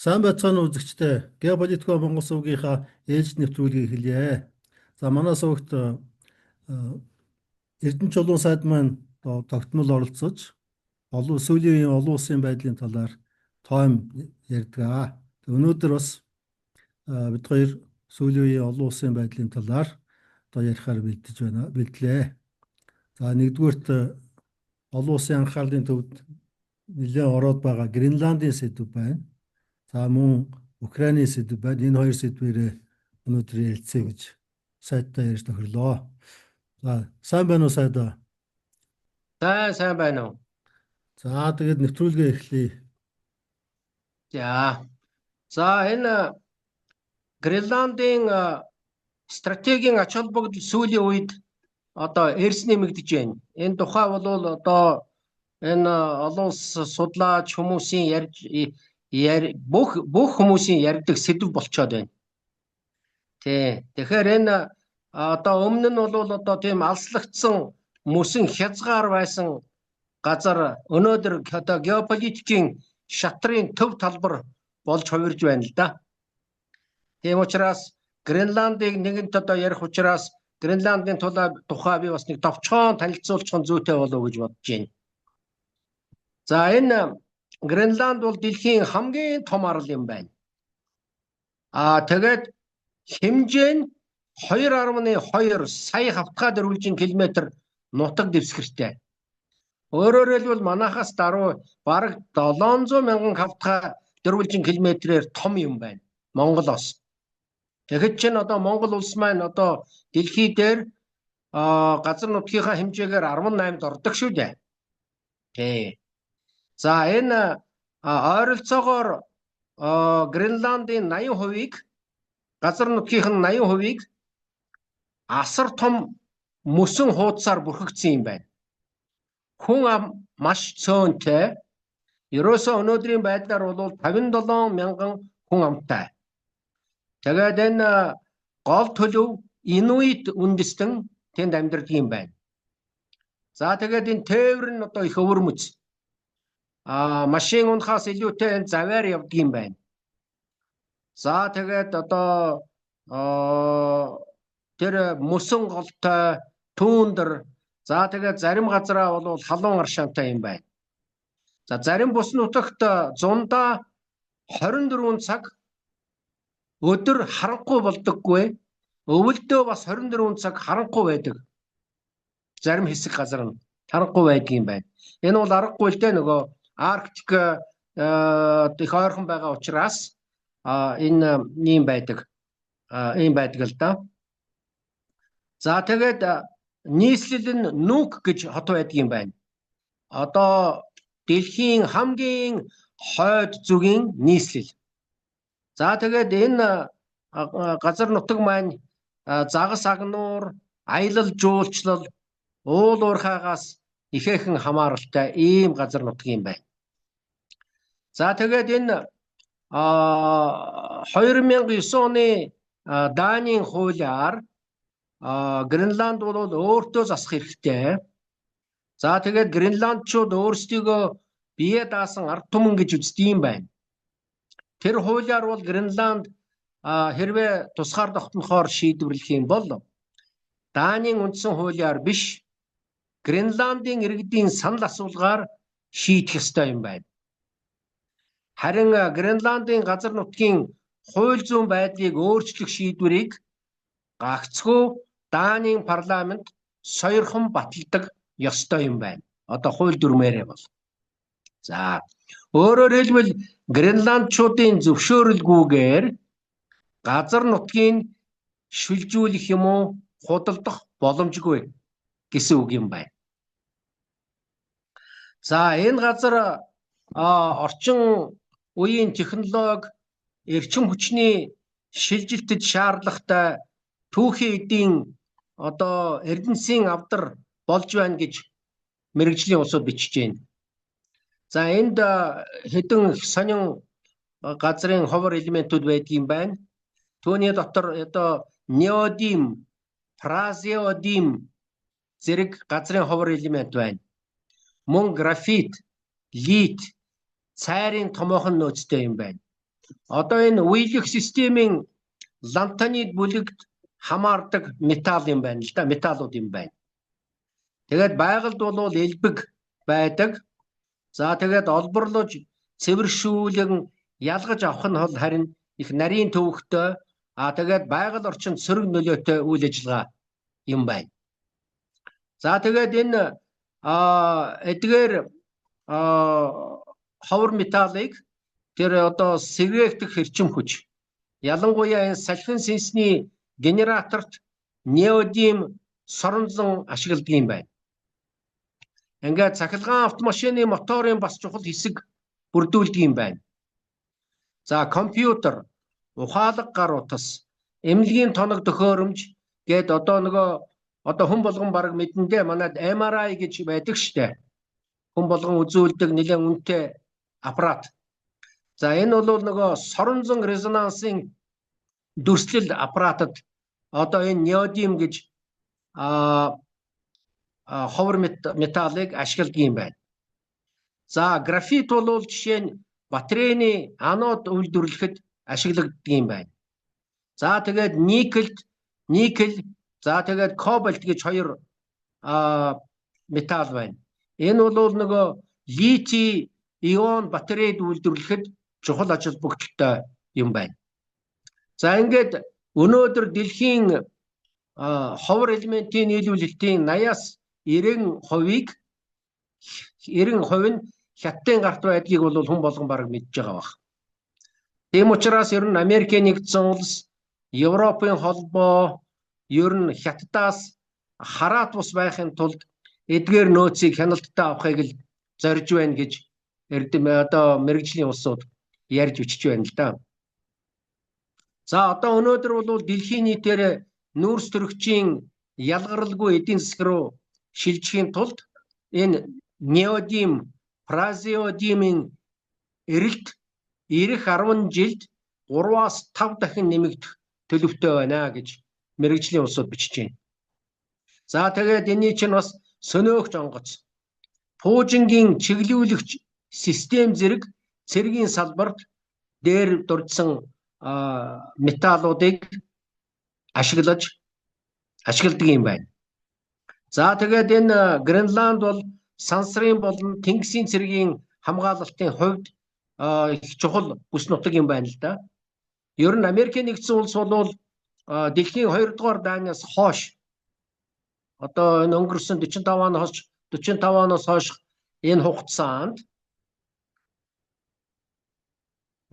Сайн байцгаана уу үзэгчдээ. Геополитикийн Монгол сувгийнхаа ээлжит нэвтрүүлгийг эхэлье. За манай сувагт Эрдэнэ Чулуун сайд маань тогтмол оролцож олон сүүлийн үеийн олон улсын байдлын талаар тойм ярьдаг. Өнөөдөр бас бид хоёр сүүлийн үеийн олон улсын байдлын талаар одоо ярихаар бэлдэж байна. Бэлдлээ. За нэгдүгээрт олон улсын анхаарлын төвд нэлээд ороод байгаа Гренландын сэдэв байна. За мөн Украины сэдэв байна. Энэ хоёр сэдвээрээ өнөөдөр ярилцъя гэж сайттай ярьж тохирлоо. За сайн байна уу, сайдаа? Сайн сайн байна уу? За тэгээд нэвтрүүлгээ эхлэе. За. За энэ Гренландын стратегийн ач холбогдол сүүлийн үед одоо эрс нэмэгдэж байна. Энэ тухай бол одоо энэ олон улс судлаач хүмүүсийн ярьж бүх хүмүүсийн ярьдаг сэдэв болчоод байна. Тий. Тэгэхээр энэ одоо өмнө нь бол одоо тийм алслагдсан мөсөн хязгаар байсан газар өнөөдөр одоо геополитикийн шатрын төв талбар болж хувирж байна л да. Тийм учраас Гренландыг нэгэнт одоо ярих учраас Гренландын тухай би бас нэг товчхон танилцуулчих нь зүйтэй болов уу гэж бодож байна. За энэ Гренланд бол дэлхийн хамгийн том арал юм байна. Аа тэгээд хэмжээ нь 2.2 сая хавтгай дөрвөлжин километр нутаг дэвсгэртэй. Өөрөөр хэлбэл манайхаас даруй бараг 700 мянган хавтгай дөрвөлжин километрээр том юм байна Монголоос. Тэгэхэд чинь одоо Монгол улс маань одоо дэлхий дээр газар нутгийнхаа хэмжээгээр 18-д ордог шүү дээ. Тий. За энэ ойролцоогоор Гренландын 80%-ийг, газар нутгийнх нь 80%-ийг асар том мөсөн хуудсаар бүрхэгдсэн юм байна. Хүн ам маш цөөнтэй. Ерөөсөө өнөөдрийн байдлаар бол 57 мянган хүн амтай. Тэгээд энэ гол төлөв инуит үндэстэн тэнд амьдардаг юм байна. За тэгээд энэ тээвэр нь одоо их өвөрмөц. Машин унахаас илүүтэй энэ завиар явдаг юм байна. За тэгээд одоо тэр мөсөн голтой түүндэр, за тэгээд зарим газараа бол халуун аршаантай юм байна. За зарим бус нутагт зундаа 24 цаг өдөр харанхуй болдоггүй. Өвөлдөө бас 24 цаг харанхуй байдаг. Зарим хэсэг газар нь харанхуй байдаг юм байна. Энэ бол аргагүй л дээ, нөгөө Арктик их ойрхон байгаа учраас энэ ийм байдаг. Ийм байдаг л да. За тэгээд нийслэл нь Нүүк гэж хот байдаг юм байна. Одоо дэлхийн хамгийн хойд зүгийн нийслэл. За тэгээд энэ газар нутаг маань загас агнуур, аялал жуулчлал, уул уурхайгаас ихээхэн хамааралтай ийм газар нутаг юм байна. За тэгээд энэ 2009 оны Данийн хуулиар Гренланд бол өөртөө засах эрхтэй. За тэгээд Гренландчууд өөрсдийгөө бие даасан ард түмэн гэж үздэг юм байна. Тэр хуулиар бол Гренланд хэрвээ тусгаар тогтнохоор шийдвэрлэх юм бол Данийн үндсэн хуулиар биш, Гренландын иргэдийн санал асуулгаар шийдэх ёстой юм байна. Харин Гренландын газар нутгийн хууль зүйн байдлыг өөрчлөх шийдвэрийг гагцхүү Данийн парламент сойрхон баталдаг ёстой юм байна. Одоо хууль дүрмээрээ бол. За өөрөөр хэлбэл Гренландчуудын зөвшөөрөлгүйгээр газар нутгийг шилжүүлэх юм уу худалдах боломжгүй гэсэн үг юм байна. За энэ газар орчин үеийн технологи, эрчим хүчний шилжилтэд шаардлагатай түүхийн эдийн одоо эрдэнсийн авдар болж байна гэж мэргэжлийн улсууд бичиж байна. За энд хэдэн сонин газрын ховор элементүүд байдаг юм байна. Түүний дотор одоо неодим, празеодим зэрэг газрын ховор элемент байна. Мөн графит, лит, цайрын томоохон нөөцтэй юм байна. Одоо энэ үелэх системийн лантанид бүлэгт хамаардаг металл юм байна л да, металлууд юм байна. Тэгээд байгальд бол элбэг байдаг. За тэгээд олборлож цэвэршүүлэн ялгаж авах нь бол харин их нарийн төвөгтэй. Тэгээд байгаль орчинд сөрөг нөлөөтэй үйл ажиллагаа юм байна. За тэгээд энэ эдгээр ховор металлыг тэр одоо сэргээгдэх эрчим хүч, ялангуяа энэ салхин сэнсний генераторт неодим соронзон ашигладаг юм байна. Ингээд цахилгаан автомашины моторын бас чухал хэсэг бүрдүүлдэг юм байна. За компьютер, ухаалаг гар утас, эмнэлгийн тоног төхөөрөмж гээд одоо нөгөө одоо хүн болгон бараг мэдэндээ манад MRI гэж байдаг штэ. Хүн болгон үзүүлдэг нэлээд үнэтэй аппарат. За энэ бол нөгөө соронзон резонансын дүрслэл аппаратад одоо энэ неодим гэж ховор металлыг ашигладаг юм байна. За графит бол жишээ нь батарейны анод үйлдвэрлэхэд ашиглагддаг юм байна. За тэгээд никель, за тэгээд кобальт гэж хоёр металл байна. Энэ бол нөгөө литий ион батарейд үйлдвэрлэхэд чухал ач холбогдолтой юм байна. За ингээд өнөөдөр дэлхийн ховор элементийн нийлүүлэлтийн 80-аас 90%-ийг 90% нь Хятадын гарт байдгийг бол хүн болгон бараг мэдж байгаа байх. Тийм учраас ер нь Америкийн нэгдсэн улс, Европын холбоо ер нь Хятадаас хараат бус байхын тулд эдгээр нөөцийг хяналттай авахыг л зорж байна гэж эрдэм одоо мэргэжлийн улсууд ярьж өчөж байна л да. За одоо өнөөдөр бол дэлхийн нийтээр нүүрс төрөгчийн ялгаралгүй эдийн засаг руу шилжихийн тулд энэ неодим, празеодимын эрэлт ирэх 10 жилд 3-аас 5 дахин нэмэгдэх төлөвтэй байна гэж мэргэжлийн улсууд бичиж байна. За тэгээд энэний чинь бас сөнөөгч онгоц, пуужингийн чиглүүлэгч систем зэрэг цэргийн салбарт дээр дурдсан металлуудыг ашигладаг юм байна. За тэгээд энэ Гренланд бол сансрын болон тэнгисийн цэргийн хамгаалалтын хувьд их чухал бүс нутаг юм байна л да. Ер нь Америкийн нэгдсэн улс бол дэлхийн 2 дугаар дайнаас хойш одоо энэ өнгөрсөн 45 оноос хойш энэ хугацаанд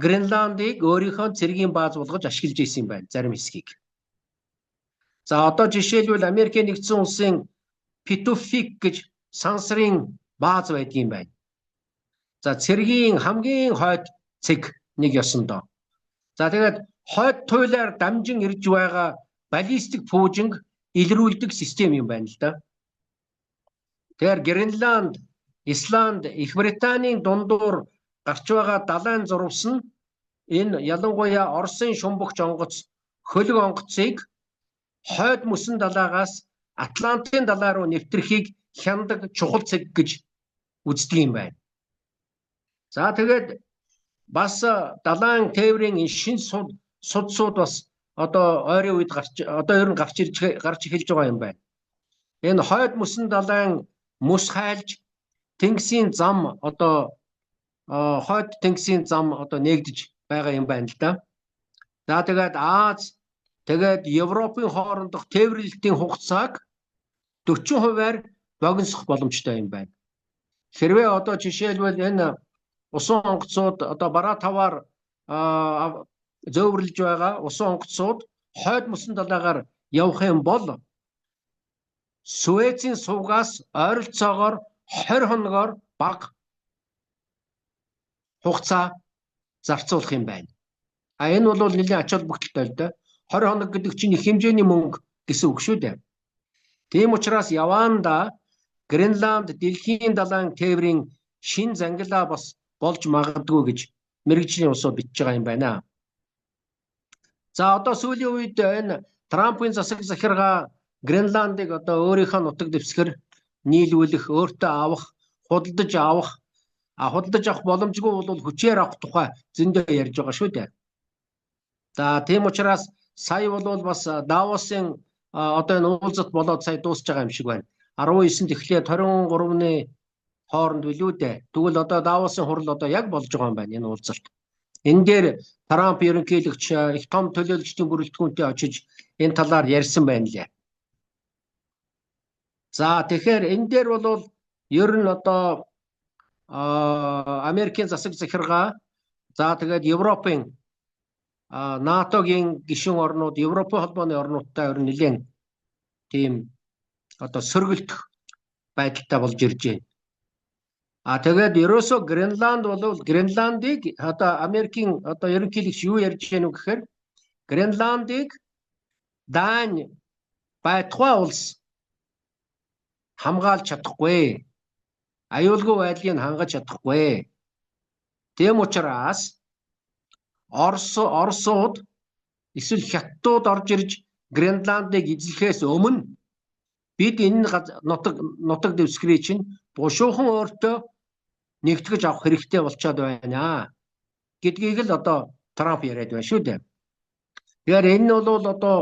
Гренландыг өөрийнхөө цэргийн бааз болгож ашиглаж ирсэн юм байна зарим хэсгийг. За одоо жишээлбэл Америкийн нэгдсэн улсын Питуфик гэж сансрын бааз байдгийн байна. За цэргийн хамгийн хойд цэг нэг ёсондоо. За тэгээд хойд туйлаар дамжин ирж байгаа баллистик пуужинг илрүүлдэг систем юм байна л да. Тэгэхээр Гренланд, Исланд, Их Британийн дундуур гарч байгаа далайн зурвас нь энэ ялангуяа Оросын шумбагч онгоц, хөлөг онгоцыг хойд мөсөн далаагаас Атлантын далай руу нэвтрэхийг хяндаг чухал цэг гэж үздэг юм байна. За тэгээд бас далайн тээврийн энэ шин судсууд бас одоо ойрын үед гарч одоо ер нь гарч ирж гарч эхэлж байгаа юм байна. Энэ хойд мөсөн далайн мөс хайлж тэнгисийн зам одоо хойд тэнгисийн зам одоо нээгдэж байгаа юм байна л да. За тэгээд Аз тэгээд Европын хоорондох тээвэрлэлтийн хугацааг 40%-аар богиносох боломжтой юм байна. Хэрвээ одоо жишээлбэл энэ усан онгоцууд одоо бараа таваар зөөвөрлөж байгаа усан онгоцууд хойд мөсөн далайгаар явах юм бол Суэцийн сувгаас ойролцоогоор 20 хоногоор бага хугацаа зарцуулах юм байна. А энэ бол нэлийн ач холбогдолтой л доо. 20 хоног гэдэг чинь их хэмжээний мөнгө гэсэн үг шүү дээ. Тийм учраас яваанда Гренланд дэлхийн далайн тээврийн шин зангилаа бас болж магадгүй гэж мэргэжлийн улсууд бичиж байгаа юм байна. За одоо сүүлийн үед энэ Трампын засаг захиргаа Гренландыг одоо өөрийнхөө нутаг дэвсгэр нийлүүлэх, өөртөө авах, худалдаж авах А худалдаж авах боломжгүй бол хүчээр авах тухай зөндөө ярьж байгаа шүү дээ. За тийм учраас сая бол бас Давосын одоо энэ уулзалт болоод сая дуусч байгаа юм шиг байна. 19-нд эхлээд 23-ны хооронд билүү дээ. Тэгвэл одоо Давосын хурал одоо яг болж байгаа юм байна энэ уулзалт. Энэ дээр Трамп ерөнхийлөгч их том төлөөлөгчдийн бүрэлдэхүүнтэй очиж энэ талаар ярьсан байна лээ. За тэгэхээр энэ дээр бол ер нь одоо Америкийн засаг захиргаа, за тэгээд Европын НАТО-гийн гишүүн орнууд, Европын холбооны орнуудтай ер нь нэлээд тийм одоо сөргөлдөх байдалтай болж ирж байна. А тэгээд ерөөсөө Гренланд бол Гренландыг одоо Америкийн одоо ерөнхийлөгч юу ярьж байна вэ гэхээр Гренландыг Дани байтугай улс хамгаалж чадахгүй. Аюулгүй байдлыг хангаж чадахгүй. Тийм учраас Оросууд эсвэл Хятадууд орж ирж Гренландыг эзлэхээс өмнө бид энэ нутаг дэвсгэрийг чинь бушуухан өөртөө нэгтгэж авах хэрэгтэй болчиход байна гэдгийг л одоо Трамп яриад байна шүү дээ. Тэгэхээр энэ бол одоо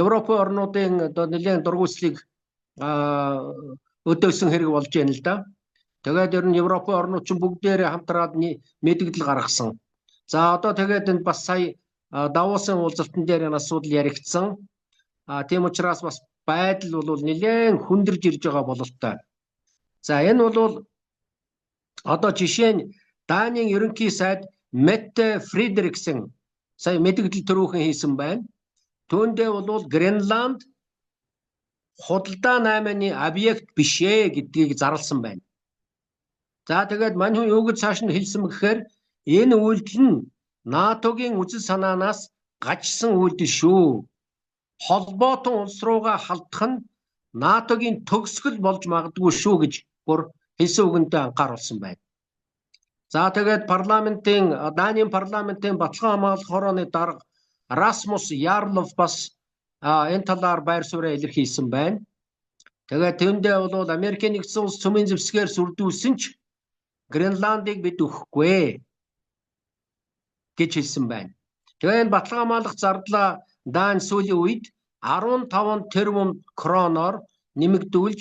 Европын орнуудын одоо нэлээд дургүйцлийг өдөөсөн хэрэг болж байна л да. Тэгээд ер нь Европын орнууд ч бүгдээрээ хамтраад мэдэгдэл гаргасан. За одоо тэгээд энд бас сая Давосын уулзалтан дээр энэ асуудал яригдсан. Тийм учраас бас байдал бол нэлээд хүндэрж ирж байгаа бололтой. За энэ бол одоо жишээ нь Данийн ерөнхий сайд Метте Фредериксен сая мэдэгдэл төрүүхэн хийсэн байна. Түүндээ бол Гренланд худалдаа наймааны объект биш ээ гэдгийг зарласан байна. За тэгээд мань хүн юу гэж цааш нь хэлсэн гэхээр энэ үйлдэл нь НАТО-гийн үзэл санаанаас гажсан үйлдэл шүү. Холбоотон улс руугаа халдах нь НАТО-гийн төгсгөл болж магадгүй шүү гэж бүр хэлсэн үгэндээ анхааруулсан байна. За тэгээд парламентын Данийн парламентын баталгаан хамгаалах хорооны дарга Расмус Ярлов бас энэ талаар байр сууриа илэрхийлсэн байна. Тэгээд тэндээ бол Америкийн нэгдсэн улс цөмийн зэвсгээр сүрдүүлсэн ч Гренландыг бид өгөхгүй гэж хэлсэн байна. Тэгээ энэ баталгаан хамгаалах зардлаа Дани сүүлийн үед 15 тэрбум кроноор нэмэгдүүлж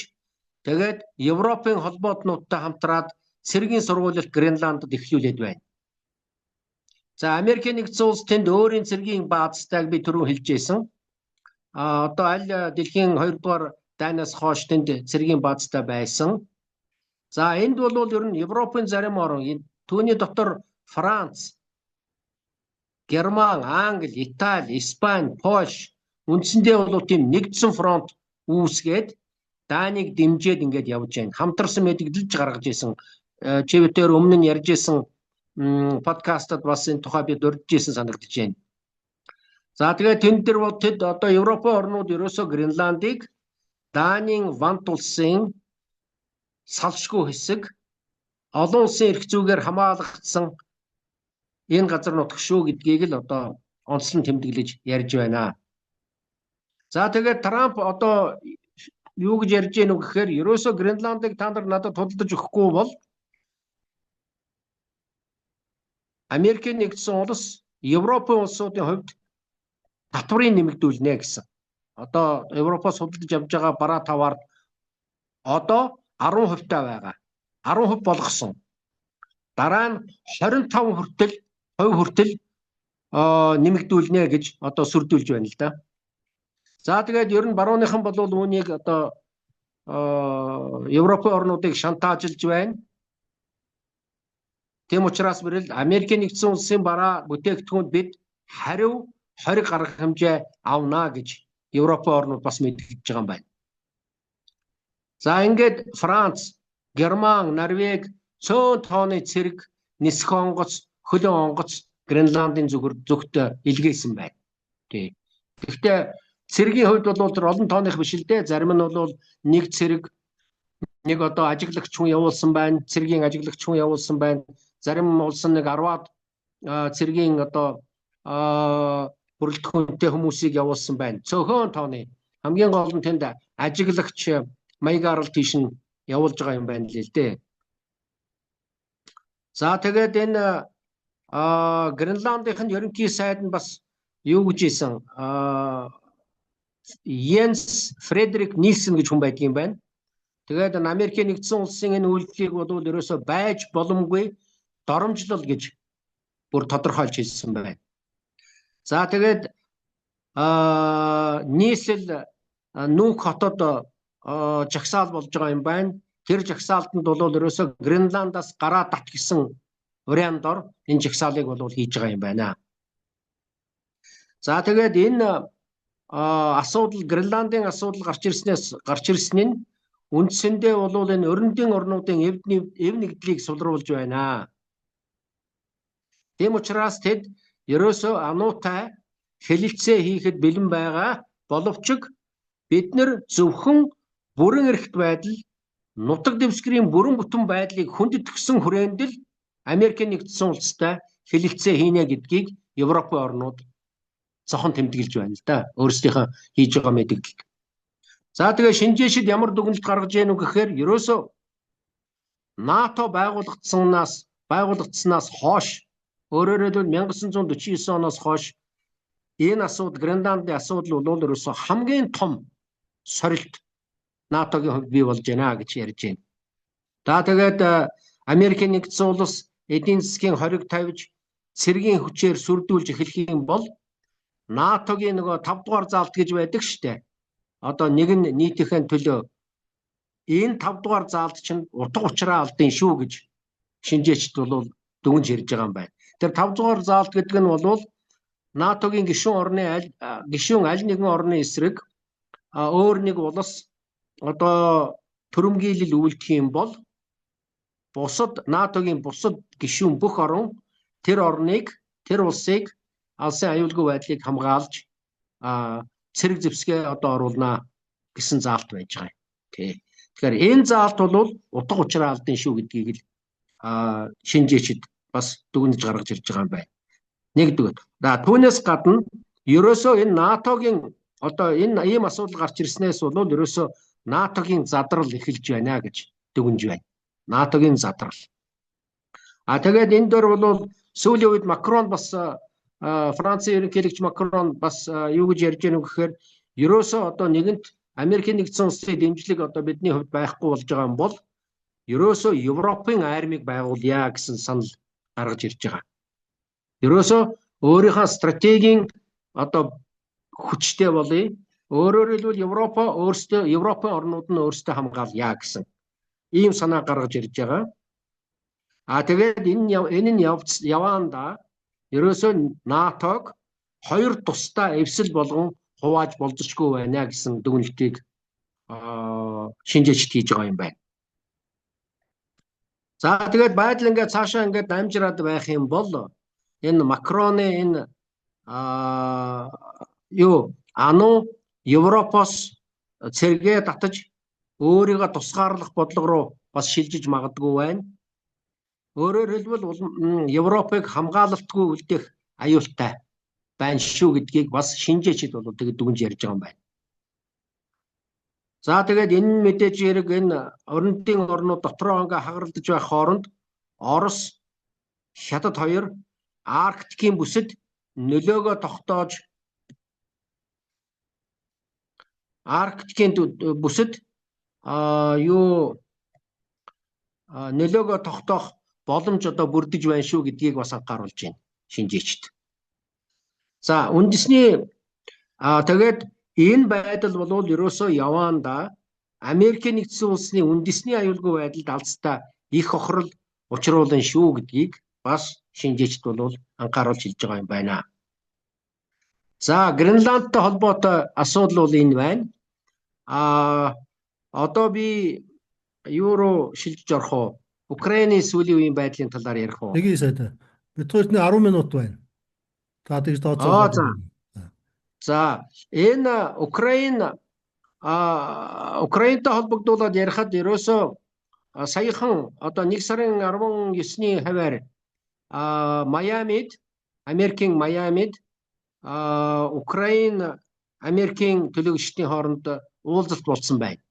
тэгээд Европын холбоотнуудтай хамтраад цэргийн сургуулилт Гренландд эхлүүлээд байна. За Америкийн нэгдсэн улс тэнд өөрийн цэргийн баазтайг би түрүүн хэлж байсан. Одоо аль дэлхийн 2 дугаар дайнаас хойш тэнд цэргийн баазтай байсан. За энд бол ер нь Европын зарим орн, түүний дотор Франц, Герман, Англи, Итали, Испани, Польш үндсэндээ бол тийм нэгдсэн фронт үүсгээд Данийг дэмжиж ингээд явж байна. Хамтарсан мэдэгдэлж гаргаж исэн. Чивтээр өмнө нь ярьж исэн подкастад бас энэ тухай би дурдж исэн санагдаж байна. За тэгээд тэн дээр бол тэд одоо Европын орнууд ерөөсөө Гренландыг Данийн Вант улсын салшгүй хэсэг, олон улсын эрх зүйгээр хамгаалагдсан энэ газар нутаг шүү гэдгийг л одоо онцлон тэмдэглэж ярьж байна. За тэгээд Трамп одоо юу гэж ярьж гэнэ үү гэхээр ерөөсөө Гренландыг та нар надад худалдаж өгөхгүй бол Америкийн нэгдсэн улс Европын улсуудын хувьд татврыг нэмэгдүүлнэ гэсэн. Одоо Европоос худалдаж авж байгаа бараа таваар одоо 10% таа байгаа. 10% болгосон. Дараа нь 25 хүртэл хувь хүртэл нэмэгдүүлнэ гэж одоо сүрдүүлж байна л да. За тэгээд ер нь барууныхан бол үүнийг одоо Европын орнуудыг шантаажлж байна. Тийм учраас бэрэл Америкийн нэгдсэн улсын бараа бүтээгдэхүүнд бид хариу хориг гаргах хэмжээ авна гэж Европын орнууд бас мэдгэж байгаа юм байна. За ингээд Франц, Герман, Норвег цөөн тооны цэрэг, нисэх онгоц, хөлөн онгоц Гренландын зүгт илгээсэн байна. Тий. Гэхдээ цэргийн хувьд бол тэр олон тооных биш л дээ. Зарим нь бол нэг цэрэг, нэг одоо ажиглагч хүн явуулсан байна. Цэргийн ажиглагч хүн явуулсан байна. Зарим улс нэг 10-аад цэргийн одоо бүрэлдэхүүнтэй хүмүүсийг явуулсан байна. Цөөхөн тооны хамгийн гол нь тэнд ажиглагч маягаар л тийш нь явуулж байгаа юм байна л дээ. За тэгээд энэ Гренландын ерөнхий сайд нь бас юу гэж хэлсэн? Йенс Фредерик Нилсэн гэж хүн байдгийн байна. Тэгээд Америкийн нэгдсэн улсын энэ үйлдэлийг бол ерөөсөө байж боломгүй доромжлол гэж бүр тодорхойлж хэлсэн байна. За тэгээд нийслэл Нүүк хотод жагсаал болж байгаа юм байна. Тэр жагсаалтанд бол ерөөсөө Гренландаас гараа дат гэсэн вариантоор энэ жагсаалыг бол хийж байгаа юм байна. За тэгээд энэ асуудал, Гренландын асуудал гарч ирсэн нь үндсэндээ бол энэ өрөндийн орнуудын эв нэгдлийг сулруулж байна. Тийм учраас тэд ерөөсөө ануутай хэлэлцээ хийхэд бэлэн байгаа боловч бид нар зөвхөн бүрэн эрхт байдал, нутаг дэвсгэрийн бүрэн бүтэн байдлыг хүндэтгэсэн хүрээнд л Америкийн нэгдсэн улстай хэлэлцээ хийнэ гэдгийг Европын орнууд зохон тэмдэглэж байна л да. Өөрсдийнхөө хийж байгаа мэдээлэлд. За тэгээ шинжээшид ямар дүгнэлт гаргаж яах вэ гэхээр ерөөсөө НАТО байгуулагдсанаас хойш, өөрөөр хэлбэл 1949 оноос хойш энэ асуудал, Гренландын асуудал бол ерөөсөө хамгийн том сорилт НАТОгийн хувьд бий болж байна гэж ярьж байна. За тэгээд Америкийн нэгдсэн улс эдийн засгийн хориг тавьж цэргийн хүчээр сүрдүүлж эхлэх юм бол НАТОгийн нөгөө 5 дугаар заалт гэж байдаг штэ. Одоо нэг нь нийтийнхээ төлөө, энэ 5 дугаар заалт чинь утга учраа алдсан шүү гэж шинжээчд бол дүгнж ярьж байгаа юм байна. Тэр 5 дугаар заалт гэдэг нь бол НАТОгийн гишүүн аль нэгэн орны эсрэг өөр нэг улс одоо төрөмгийлэл үйлдэх юм бол бусад НАТОгийн бусад гишүүн бүх орон тэр орныг, тэр улсыг алсын аюулгүй байдлыг хамгаалж цэрэг зэвсгээ одоо оруулнаа гэсэн заалт байж байгаа юм. Тий. Тэгэхээр энэ заалт бол утга учраа алдсан шүү гэдгийг л шинжээчид бас дүгнэж гаргаж ирж байгаа юм байна. Нэгдүгээр. За түүнээс гадна ерөөсөө энэ НАТОгийн одоо энэ ийм асуудал гарч ирснээс бол ерөөсөө НАТОгийн задрал эхэлж байна гэж дүгнж байна. НАТОгийн задрал. А тэгээд энэ дөр бол сүүлийн үед Макрон бас, Францын ерөнхийлөгч Макрон бас юу гэж ярьж байгаа гэхээр ерөөсөө одоо нэгэнт Америкийн нэгдсэн улсын дэмжлэг одоо бидний хувьд байхгүй болж байгаа юм бол ерөөсөө Европын армийг байгуулъя гэсэн санал гаргаж ирж байгаа. Ерөөсөө өөрийнхөө стратегийн одоо хүчтэй болъё. Өөрөөр хэлбэл Европа өөрсдөө, Европын орнууд нь өөрсдөө хамгаалъя гэсэн ийм санаа гаргаж ирж байгаа. А тэгээд энэ нь яваанда ерөөсөө НАТОг хоёр тусдаа эвсэл болгон хувааж болзошгүй байна гэсэн дүгнэлтийг шинжээчд хийж байгаа юм байна. За тэгээд байдал ингээд цаашаа ингээд амжираад байх юм бол энэ Макроны энэ юу ануу Европоос цэргээ татаж өөрийгөө тусгаарлах бодлого руу бас шилжиж магадгүй байна. Өөрөөр хэлбэл Европыг хамгаалалтгүй үлдэх аюултай байна шүү гэдгийг бас шинжээчид бол тэгээд дүгнж ярьж байгаа юм байна. За тэгээд энэ мэдээж хэрэг энэ орнодын орнууд дотроо ингээ хагаралдаж байх хооронд Орос, Хятад хоёр Арктикийн бүсэд нөлөөгөө тогтоож, Арктикийн бүсэд юу нөлөөгөө тогтоох боломж одоо бүрдэж байна шүү гэдгийг бас анхааруулж байна шинжээчд. За үндэсний тэгээд энэ байдал бол ерөөсөө яваанда Америкийн нэгдсэн улсны үндэсний аюулгүй байдалд алцтай их хохирол учруулна шүү гэдгийг бас шинжээчд бол анхааруулж хэлж байгаа юм байна. За Гренландтай холбоотой асуудал бол энэ байна. Одоо би юу руу шилжиж орох уу? Украины сүүлийн үеийн байдлын талаар ярих уу? Нэг сайд. Бид хоёрт 10 минут байна. Та тэгж тооцоолоо. За. За энэ Украин Украинтай холбогдуулаад ярихад ерөөсөө саяхан одоо 1 сарын 19-ний хаваар Майамид, Америкийн Майамид Украин, Америкийн төлөөлөгчдийн хооронд уулзалт болсон байна.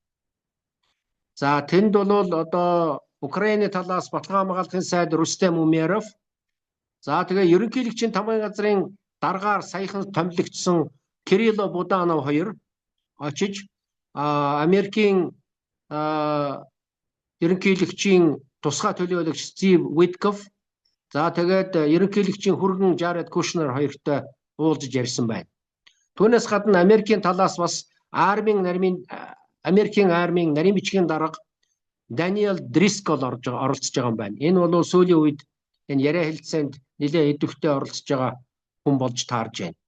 За тэнд бол одоо Украины талаас баталгаа хамгаалалтын сайд Рустем Умеров, за тэгээ ерөнхийлөгчийн тамгын газрын даргаар саяхан томилогдсон Кирилло Буданов хоёр очиж Америкийн ерөнхийлөгчийн тусгай төлөөлөгч Стив Витков, за тэгээд ерөнхийлөгчийн хүргэн Жаред Кушнер хоёртой уулзаж ярьсан байна. Түүнээс гадна Америкийн талаас бас армийн нарийн Америкийн армийн нарийн бичгийн дарга Даниэл Дрискол оролцож байгаа юм байна. Энэ бол сүүлийн үед энэ яриа хэлцээнд нэлээд идэвхтэй оролцож байгаа хүн болж таарж байна.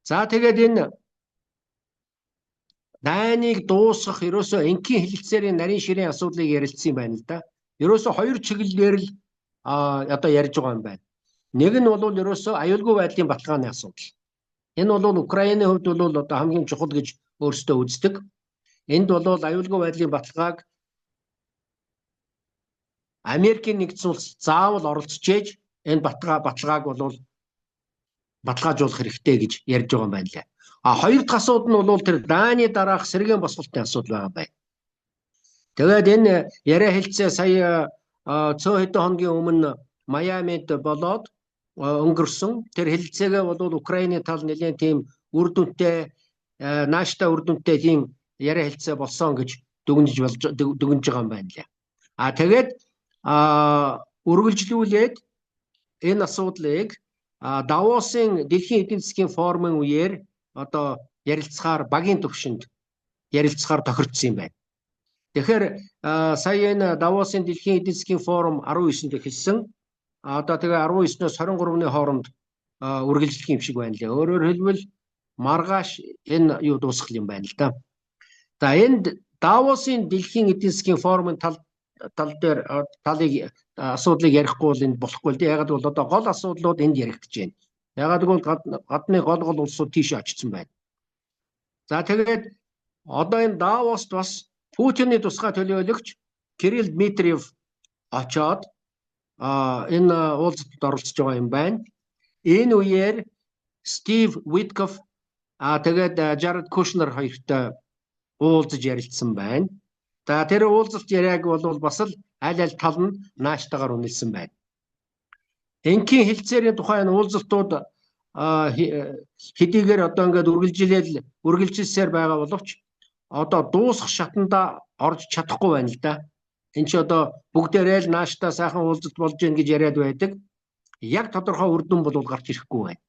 За тэгээд энэ дайныг дуусгах ерөөсөө энхийн хэлэлцээрийн нарийн ширийн асуудлыг ярилцсан юм байна л да. Ерөөсөө хоёр чиглэлээр л одоо ярьж байгаа юм байна. Нэг нь бол ерөөсөө аюулгүй байдлын баталгааны асуудал. Энэ бол Украины хувьд бол одоо хамгийн чухал гэж өөрсдөө үздэг. Энд бол аюулгүй байдлын баталгааг Америкийн нэгдсэн улс заавал оролцож ээж энэ баталгааг бол баталгаажуулах хэрэгтэй гэж ярьж байгаа юм байна лээ. А хоёр дахь асуудал нь бол тэр Даны дараах сэргээн босголтын асуудал байгаа байна. Тэгээд энэ яриа хэлцээ сая цөө хэдэн хоногийн өмнө Майамид болоод өнгөрсөн. Тэр хэлцээгээ бол Украины тал нэлээд тийм үр дүнтэй, нааштай үр дүнтэй тийм яриа хэлцээ болсон гэж дүгнэж байгаа юм байна лээ. А тэгээд үргэлжлүүлээд энэ асуудлыг Давосын дэлхийн эдийн засгийн форумын үеэр одоо ярилцахаар багийн төвшөнд ярилцахаар тохирдсон юм байна. Тэгэхээр сая энэ Давосын дэлхийн эдийн засгийн форум 19-нд эхэлсэн. Одоо тэгээ 19-ноос 23-ны хооронд үргэлжлэх юм шиг байна лээ. Өөрөөр хэлбэл маргааш энэ юу дуусах юм байна л да. За энд Давосын дэлхийн эдийн засгийн форумын тал дээр талыг асуудлыг ярихгүй бол энд болохгүй л дээ. Ягаад гэвэл одоо гол асуудлууд энд яригдж байна. Ягаад гэвэл гадны гол гол улсууд тийш очсон байна. За тэгээд одоо энэ Давост бас Путиний тусгай төлөөлөгч Кирилл Дмитриев очоод энэ уулзалтад оролцож байгаа юм байна. Энэ үеэр Стив Витков тэгээд Жаред Кушнер хоёртой уулзаж ярилцсан байна. За тэр уулзалт яриаг бол бас л аль аль тал нь нааштайгаар үнэлсэн байна. Энхийн хэлцээрийн тухай энэ уулзалтууд хэдийгээр одоо ингээд үргэлжилсээр байгаа боловч одоо дуусах шатанда орж чадахгүй байна л да. Энд чи одоо бүгдээрээ л нааштай сайхан уулзалт болж гин гэж яриад байдаг. Яг тодорхой үр дүн бол гарч ирэхгүй байна.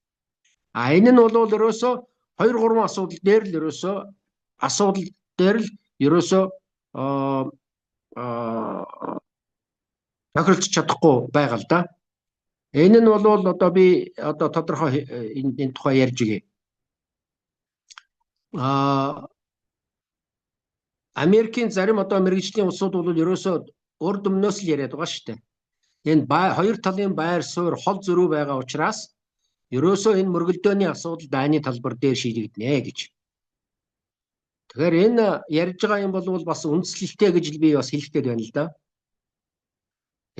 А энэ нь бол ерөөсөө 2 3 асуудал дээр л ерөөсөө асуудал дээр л ерөөсөө тохиролцож чадахгүй байгаа л да. Энэ нь бол одоо би одоо тодорхой энэ тухай ярьж өгье. Америкийн зарим одоо мэргэжлийн улсууд бол ерөөсөө урд өмнөөс л яриад байгаа шүү дээ. Энэ хоёр талын байр суурь хол зөрүү байгаа учраас ерөөсөө энэ мөргөлдөөний асуудал дайны талбар дээр шийдэгдэнэ гэж. Тэгэхээр энэ ярьж байгаа юм бол бас үндслэлтэй гэж би бас хэлэх гээд байна л да.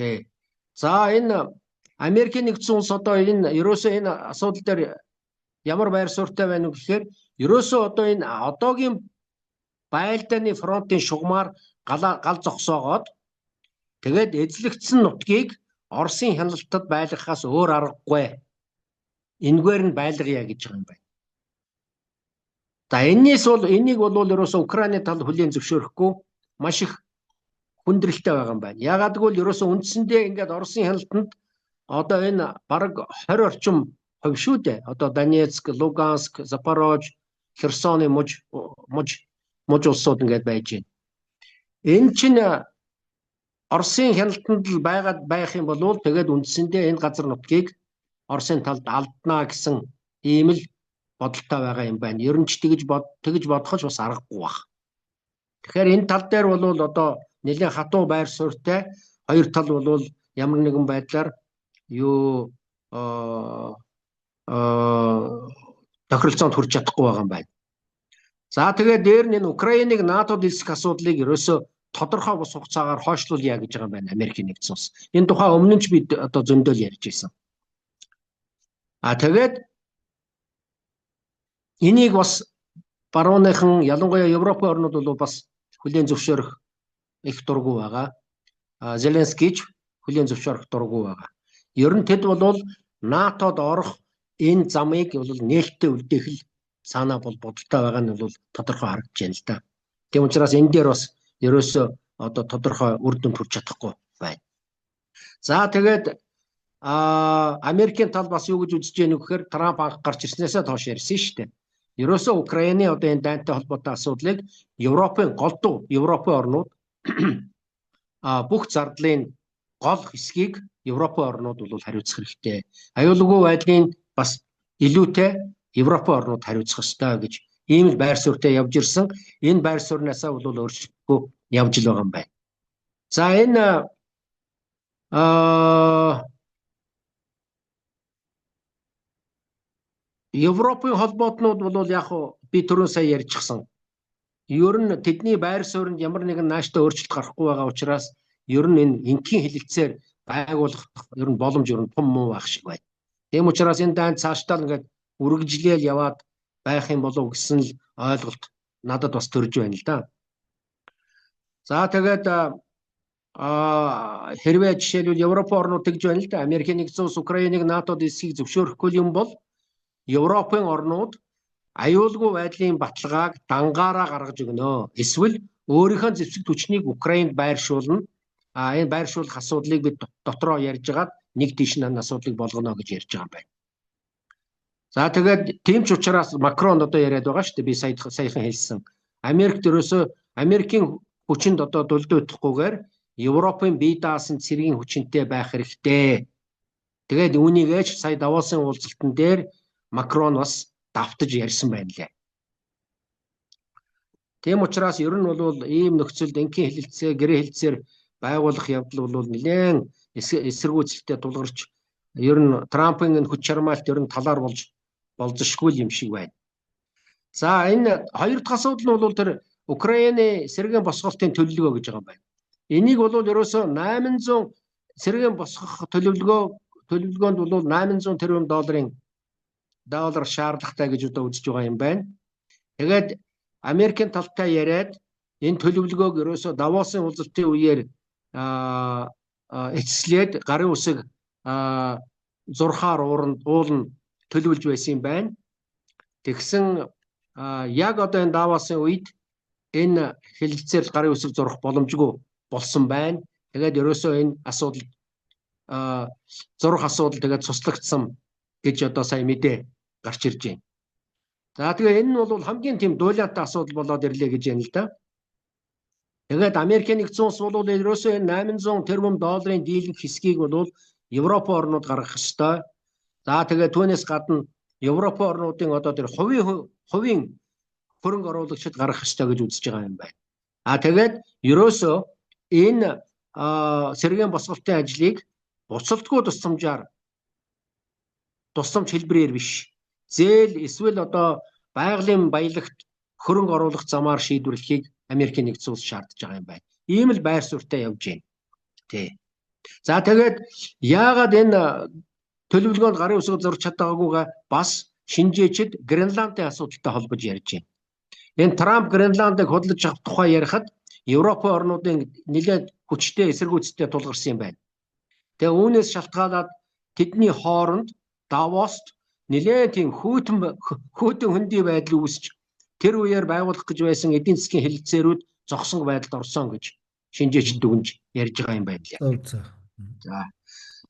Тэ. За энэ Америкийн нэгдсэн улс одоо энэ ерөөсөө энэ асуудал дээр ямар байр суурьтай байна вэ гэхээр ерөөсөө одоо энэ одоогийн байлдааны фронтын шугамар гал зогсоогоод тэгээд эзлэгдсэн нутгийг Оросын хяналтад байлгахаас өөр аргагүй. Энэгээр нь байлгая гэж байгаа юм байна. За энэс бол энийг бол ерөөсөө Украины тал хүлээн зөвшөөрөхгүй маш их хүндрэлтэй байгаа юм байна. Яагаад гэвэл ерөөсөө үндсэндээ ингээд Оросын хяналтанд одоо энэ бараг 20 орчим хувь шүү дээ. Одоо Донецк, Луганск, Запорож, Херсоны муж улсууд ингээд байж байна. Энэ чинь Оросын хяналтанд л байгаад байх юм бол тэгээд үндсэндээ энэ газар нутгийг Оросын талд алднаа гэсэн ийм л бодолтой байгаа юм байна. Ер нь ч тэгж бодох ч бас аргагүй баг. Тэгэхээр энэ тал дээр бол одоо нэлээд хатуу байр суурьтай хоёр тал бол ямар нэгэн байдлаар юу тохиролцоонд хүрч чадахгүй байгаа юм байна. За тэгээд дээр нь энэ Украиныг НАТО-д элсэх асуудлыг ерөөсөө тодорхой бус хугацаагаар хойшлуулъя гэж байгаа юм байна Америкийн нэгдсэн улс. Энэ тухай өмнө нь ч бид одоо зөндөл ярьж байсан. А тэгээд энийг бас барууныхан ялангуяа Европын орнууд бол бас хүлээн зөвшөөрөх их дургүй байгаа. Зеленский ч хүлээн зөвшөөрөх дургүй байгаа. Ер нь тэд бол НАТОд орох энэ замыг бол нээлттэй үлдээх л санаа бол бодолтой байгаа нь бол тодорхой харагдаж байна л да. Тийм учраас энэ дээр бас ерөөсөө одоо тодорхой үр дүнд хүрч чадахгүй байна. За тэгээд Америкийн тал бас юу гэж үзэж байна вэ гэхээр Трамп анх гарч ирснээсээ хойш ярьсан шүү дээ. Ерөөсөө Украины одоо энэ дайнтай холбоотой асуудлыг Европын, голдуу Европын орнууд бүх зардлын гол хэсгийг Европын орнууд бол хариуцах хэрэгтэй. Аюулгүй байдлын бас илүүтэй Европын орнууд хариуцах ёстой гэж ийм л байр суурьтай явж ирсэн. Энэ байр сууриасаа бол өөрчлөхгүй явж л байгаа юм байна. За, энэ Европын холбоотнууд бол яг би түрүүн сая ярьчихсан. Ер нь тэдний байр суурьнд ямар нэгэн нааштай өөрчлөлт гарахгүй байгаа учраас ер нь энэ энхийн хэлэлцээр байгуулах ер нь боломж ер нь том муу байх шиг байна. Тийм учраас энэ дайн цаашдаа л ингээд үргэлжлээл яваад байх юм болов гэсэн л ойлголт надад бас төрж байна л да. За, тэгээд хэрвээ жишээлбэл Европ орнууд тэгж байна л да. Америкийн нэгдсэн улс Украиныг НАТОд эсхийг зөвшөөрөхгүй юм бол Европын орнууд аюулгүй байдлын баталгааг дангаараа гаргаж өгнө. Эсвэл өөрийнхөө зэвсэг түвшнийг Украинд байршуулна. Энэ байршуулах асуудлыг бид дотроо ярьж агаад нэг тийш нь асуудлыг болгоно гэж ярьж байгаа юм байна. За, тэгээд тийм ч учраас Макрон одоо яриад байгаа шүү дээ. Би сая саяхан хэлсэн. Америкт ерөөсөө Америкийн хүчинд одоо дулдуйдахгүйгээр Европын бие даасан цэргийн хүчинтэй байх хэрэгтэй. Тэгээд үүнийгээ ч сая Давосын уулзалтан дээр Макрон бас давтаж ярьсан байна лээ. Тийм учраас ер нь бол ийм нөхцөлд энхийн хэлэлцээ, гэрээ хэлэлцээр байгуулах явдал бол нэлээд эсэргүүцэлтэй тулгарч, ер нь Трампын энэ хүч чармайлт ер нь талаар болж болзошгүй юм шиг байна. За, энэ хоёр дахь асуудал нь бол тэр Украины сэргээн босголтын төлөвлөгөө гэж байгаа юм байна. Энийг бол ерөөсөө 800 сэргээн босгох төлөвлөгөөнд бол 800 тэрбум доллар шаардлагатай гэж одоо үзэж байгаа юм байна. Тэгээд Америкийн талтай яриад энэ төлөвлөгөөг ерөөсөө Давосын уулзалтын үеэр эцэслээд гарын үсэг зурхаар уулна төлөвлөж байсан юм байна. Тэгсэн яг одоо энэ Давосын үед энэ хэлэлцээр гарын үсэг зурх боломжгүй болсон байна. Тэгээд ерөөсөө энэ асуудал, зурх асуудал тэгээд цуслагдсан гэж одоо сая мэдээ гарч ирж байна. За, тэгээ энэ нь бол хамгийн тийм дуйлантай асуудал болоод ирлээ гэж байна л да. Тэгээд Америкийн нэгдсэн улс бол ерөөсөө энэ 800 тэрбум долларын дийлэнх хэсгийг бол Европ орнууд гаргах ёстой. За, тэгээд түүнээс гадна Европ орнуудын одоо тэр хувийн хөрөнгө оруулагчид гаргах ёстой гэж үзэж байгаа юм байна. А тэгээд ерөөсөө энэ сэргээн босголтын ажлыг буцалтгүй тусламжаар, тусламж хэлбэрээр биш, зээл эсвэл одоо байгалийн баялагт хөрөнгө оруулах замаар шийдвэрлэхийг Америкийн нэгдсэн улс шаардж байгаа юм байна. Ийм л байр суурьтай явж байна. Тий. За, тэгээд яагаад энэ төлөвлөгөөнд гарын үсэг зурж чадаагүйгээ бас шинжээчид Гренландын асуудалтай холбож ярьж байна. Энэ Трамп Гренландыг худалдаж авах тухай ярихад Европын орнуудын нэлээд хүчтэй эсэргүүцэлтэй тулгарсан юм байна. Тэгээ үүнээс шалтгаалаад тэдний хооронд Давост нэлээд тийм хүйтэн хүйтэн хөндий байдал үүсч, тэр үеэр байгуулах гэж байсан эдийн засгийн хэлэлцээрүүд зогсон байдалд орсон гэж шинжээчид дүгнж ярьж байгаа юм байна лээ. За. За.